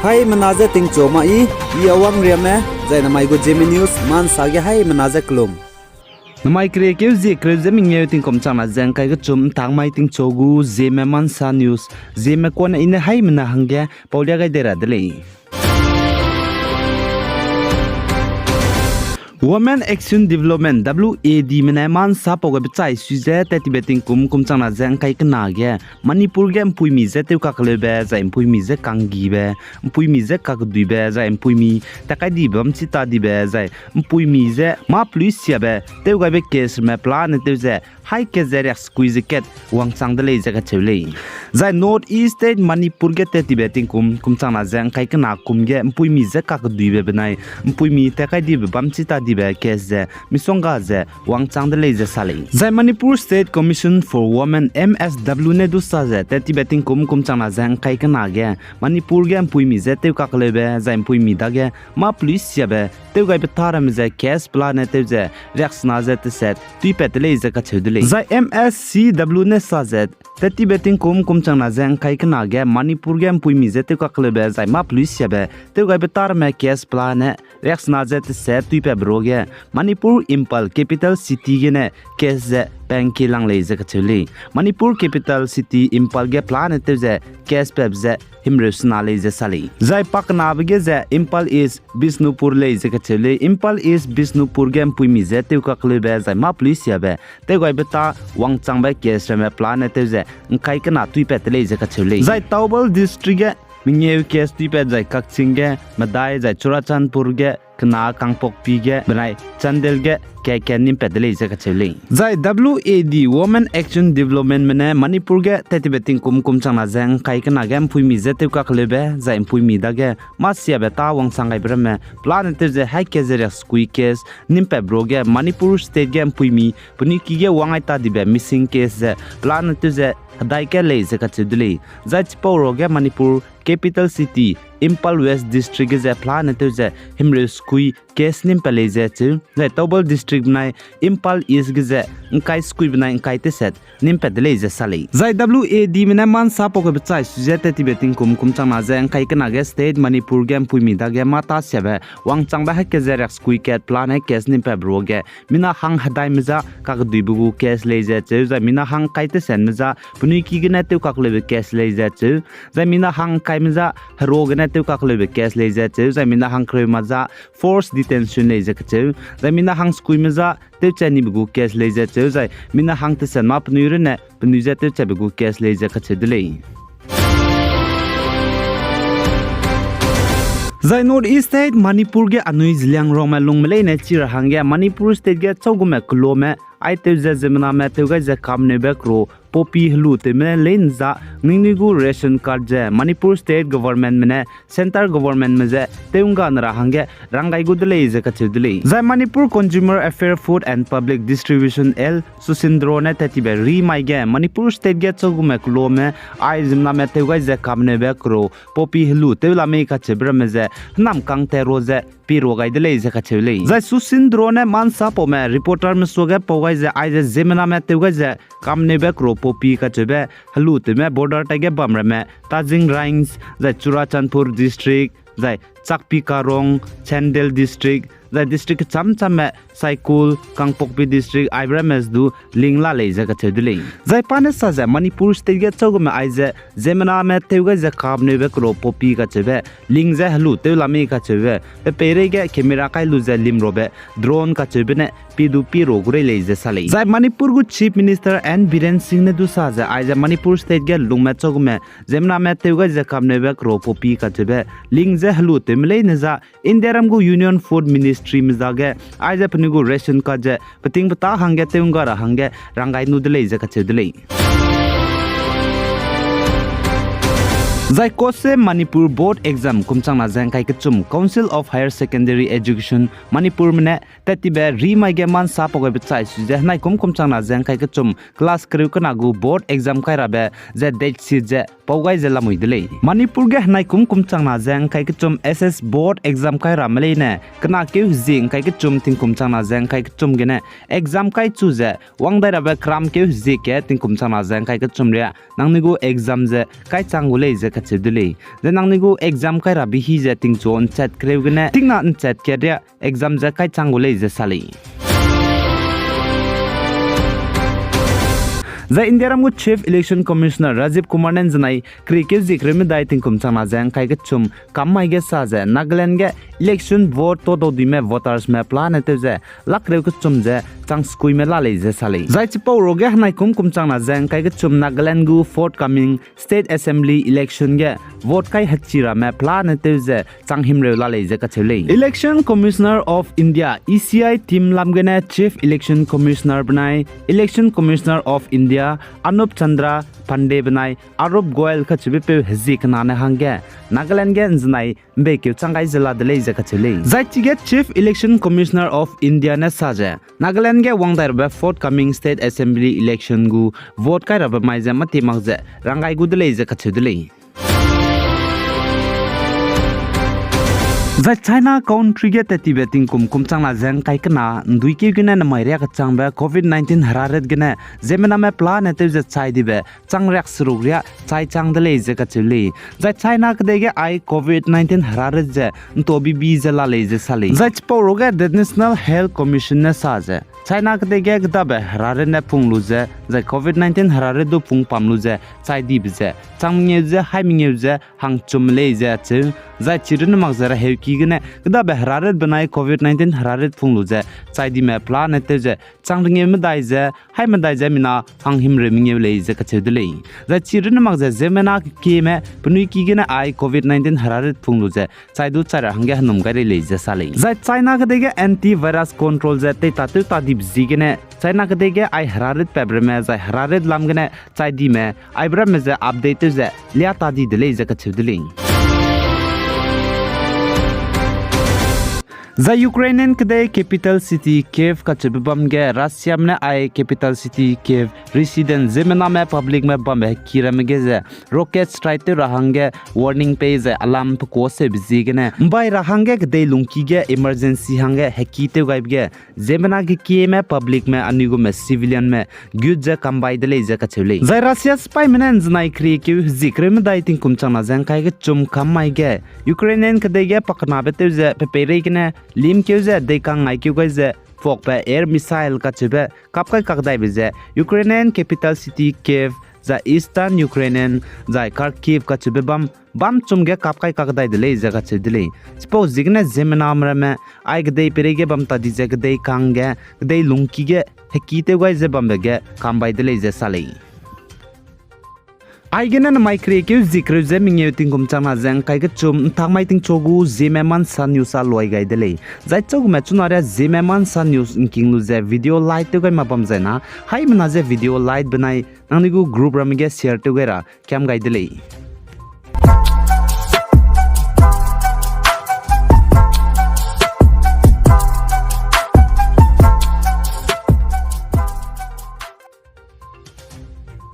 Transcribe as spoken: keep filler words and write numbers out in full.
Haimena je tingchu ma i, i Awang Riame, zai namai gu Zeme News, mansa ge haimena je kelum. Namai kerekeu zie kereu ze mengeu tingkum changna ze ngkai kechum ntangmai tingchu gu Zeme Mansa News, Zeme kuane i ne haimena hangge paulia gai de ra de lei. Women Action Development, W A D me ne mansa pau gaibe chai sui ze tettibe tingkum kum changna ze ngkai kena ge, Manipur ge mpuimi je tewkakkeleube, zai mpuimi je kanggibe, mpuimi je kakduibe, zai mpuimi takaidibe bam chitadibe, zai mpuimi je mâ pelui siabe, tewgaibe case ramme pelane tew ze, haî kat ze riaksekui ze kat wangchang de lei ze kacheu lei. Zai North East State Manipur ge tettibe tingkum kum changna ze ngkai kena kum ge mpuimi je kakduibe benai mpuimi takaidibe bam chitadibe case ze misongga ze wangchang de lei ze sa lei. Zai Manipur State Commission for Women, M S W ne du sa ze tettibe tingkum kum changna ze ngkai kena ge Manipur ge mpuimi je tewkakkeleube, zai mpuimi dage mâ pelui siabe, tewgaibe tâ ramme ze case pelane tew ze riaksena ze teset tuipat de lei ze kacheu de lei. Zai M S C W ne sa ze, tettibe tingkum kum changna ze ngkai kena ge Manipur ge mpuimi je tewkakkeleube, zai mâ pelui siabe, tewgaibe tâ ramme case pelane riaksena ze teset tuipatbe ruage, Manipur Imphal Capital City gene case ze pangki lang lei ze kacheu lei. Manipur Capital City Imphal ge pelane tew ze case pep ze himreu sena lei ze sa lei. Zai pakenabe ge ze Imphal East Bishnupur lei ze kacheu lei. Imphal East Bishnupur ge mpuimi je tewkakkeleube, zai mâ pelui siabe, tewgaibe tâ wangchangbe case ramme pelane tew ze ngkai kena tuipat de lei ze kacheu lei. Zai Thoubal District ge mengeu case tuipat zai Kakching ge medai, zai Churachandpur ge kena, Kangpokpi ge benai Chandel ge kat kat nimpat de lei ze kacheu lei. Zai W A D, Women Action Development me ne Manipur ge tettibe tingkum kum changna ze ngkai kena ge mpuimi je tewkakkeleube, zai mpuimi dage mâ siabe tâ wangchang gaibe ramme pelane tew ze haî kat ze riaksekui case nimpatbe ruage Manipur State ge mpuimi penui ki ge wang ai tadibe missing case ze pelane tew ze hedai kat lei ze kacheu de lei. Zai chipau ruage Manipur Capital City, Imphal West District ge ze pelane tew ze himreu sekui case nimpat lei ze cheu, zai Thoubal District benai Imphal East ge ze ngkai sekui benai ngkai teset nimpat de lei ze sa lei. Zai W A D me ne mansa pau gaibe chai sui ze tettibe tingkum kum changna ze ngkai kena ge State Manipur ge mpuimi dage mâ tâ siabe wangchangbe haî kat ze riaksekui kat pelane case nimpatbe ruage mina hang hedaime ja kakduibe gu case lei ze cheu, zai mina hang kai tesenme ja penui ki gene tewkakkeleube case lei ze cheu, zai mina hang kaime ja herua gene tewkakkeleube case lei ze cheu, zai mina hang kereu ma ja force detention lei ze kacheu, zai mina hang sekuime ja tewchat nibe gu case lei ze cheu, zai mina hang tesenma penui runne penui je tewchatbe gu case lei ze kacheu de lei. Zai North East State Manipur ge anui Zeliangrongme lungme leine chi ra hangge Manipur State ge châugume keloame aitew ze ziemmename tew gai ze kamneube kero poppy helu tewme leine za ningnui gu ration card ze Manipur State Governmentme ne Centre Governmentme je tew ngga ne ra hangge rang gai gu de lei ze kacheu de lei. Zai Manipur Consumer Affairs, Food and Public Distribution L Susindro ne tettibe rimai ge Manipur State ge châugume keloame ai ziemmename tew gai ze kamneube kero poppy helu tew la mei kacheube ramme ze hênamkang tat ra ze pie ra gai de lei ze kacheu lei. Zai Susindro ne mansa paume reporterme suage pau gai ze aize ziemmename tew gai ze kamneube kero poppy kacheube helu tewme border taige bam ramme Tajing Range, zai Churachandpur District, zai Chakpi Karong, Chandel District, zai district kechâm-châmme Saikul, Kangpokpi District, aibe ramme ze du ling la lei ze kacheu de lei. Zai pa ne sa ze Manipur State ge châugume aize ziemmename tew gai ze kamneube kero poppy kacheube ling ze helu tew la mei kacheube pe peireige camera kai lu ze lim rabe drone kacheube ne pie du pie ra gu rei lei ze sa lei. Zai Manipur gu Chief Minister N Biren Singh ne du sa ze aize Manipur State ge lungme châugume ziemmename tew gai ze kamneube kero poppy kacheube ling ze helu tewme leine za Indiaram gu Union Food Ministryme zage aize penui gu ration card ze peting petâ hangge tew ngga ra hangge rang gai nu de lei ze kacheu de lei. Zai COHSE Manipur Board Exam kum changna ze ngkai kechum Council of Higher Secondary Education Manipurme ne tettibe rimai ge mansa pau gaibe chai sui ze henai kum kum changna ze ngkai kechum class kereu kena gu board exam kai rabe ze date sheet ze pau gai ze lamui de lei. Manipur ge henai kum kum changna ze ngkai kechum S S board exam kai rame leine kena keu hezie ngkai kechum tingkum changna ze ngkai kechum gene exam kai chu ze wang dai rabe keram keu hezie ke tingkum changna ze ngkai kechum ria nangnui gu exam ze kai chang gu lei ze kacheu de lei. Zai nangnui gu exam kai rabe hi ze tingchu nchat kereu gene tingna nchat kat ria exam ze kaichang gu lei ze sa lei. Zai Indiaram gu Chief Election Commissioner Rajiv Kumar ne ’nzenai keriekeu zie kereu medai tingkum changna ze ’ngkai kechum kam mai ge sa ze Nagaland ge election vote todau duime votersme pelane tew ze lak kereu kechum ze chang sekuime la lei ze sa lei. Zai chipau ruage henai kum kum changna ze ’ngkai kechum Nagaland gu forthcoming State Assembly election ge vote kai hechi ramme pelane tew ze chang himreu la lei ze kacheu lei. Election Commissioner of India, E C I team lam gene Chief Election Commissioner benai Election Commissioner of India, Anup Chandra Pandey benai Arup Goel kacheubepeu hezie kenane hangge Nagaland ge ’nzenai ’mbeikeu chang gai ze la de lei ze kacheu lei. Zai chige Chief Election Commissioner of India ne sa ze Nagaland ge wang dai rabe forthcoming State Assembly election gu vote kai rabe mai ze mâtie mak ze rang gai gu de lei ze kacheu de lei. Zai China country ge tat tibe tingkum kum changna ze ’ngkai kena ’nduikeu gene nemai riakechangbe covid nineteen herarit gene ziemmename pelane tew ze chai dibe chang riak seruk riak chai chang de lei ze kacheu lei. Zai China kedei ge ai covid nineteen herarit ze ’nto bibi ze la lei ze sa lei. Zai chipau ruage The National Health Commission ne sa ze China kedei ge kedabe herarit ne pung lu ze, zai covid nineteen herarit du pung pam lu ze chai dibe ze chang mengeu ze hai mengeu ze hangchum lei ze acheu. Zai chi runne mak ze reheuki gene kedabe herarit benai covid nineteen herarit pung lu ze chai dime pelane tew ze chang rengeu medai ze hai medai ze mina hanghimreu mengeu lei ze kacheu de lei. Zai chi runne mak ze ziemmena kekieme penui ki gene ai covid nineteen herarit pung lu ze chai du chai ra hangge henum gai rei lei ze sa lei. Zai China kedei ge antivirus control ze teitatew ta dibe ziegene China kedei ge ai herarit papramme zai herarit lam gene chai dime aibe ramme ze update tew ze lia ta di de lei ze kacheu de lei. Zai Ukrainian kedei capital city Kyiv kacheube bam ge Russiame ne ai capital city Kyiv resident ziemmename publicme bambe heki ramme ge ze rocket strike tew ra hangge warning pei zai alarm pekuâ seube ziegene ’mbai ra hangge kedei lungki ge emergency hangge heki tew gaibe ge ziemmena kekieme publicme anui gume civilianme gut ze kambai de lei ze kacheu lei. Zai Russia sipaîme ne ’nzenai keriekeu hezie kereu medai tingkum changna ze ’ngkai kechum kam mai ge Ukrainian kedei ge pakenabe tew ze pe peirei gene limkeu ze deikang ngaikeu gai ze puakbe air missile kacheube kap kai kakdaibe ze Ukrainian capital city Kyiv, zai Eastern Ukrainian, zai Kharkiv kacheube bam bam chum ge kap kai kakdai de lei ze kacheu de lei. Chipau ziegene ziemmename ramme ai kedei peirei ge bam ta di ze kedei kang ge, kedei lungki ge heki tew gai ze bambe ge kambai de lei ze sa lei. Aigene nemai keriekeu zie kereu ze mengeu tingkum changna ze ’ngkai kechum ’ntak mai tingchu gu Zeme Mansa News a luai gai de lei. Zai chagume chuna ria Zeme Mansa News ’ngking lu ze video like tew gai ma bam zai na, haimena ze video like benai nangnui gu group ramme ge share tew gai ra kiam gai de lei.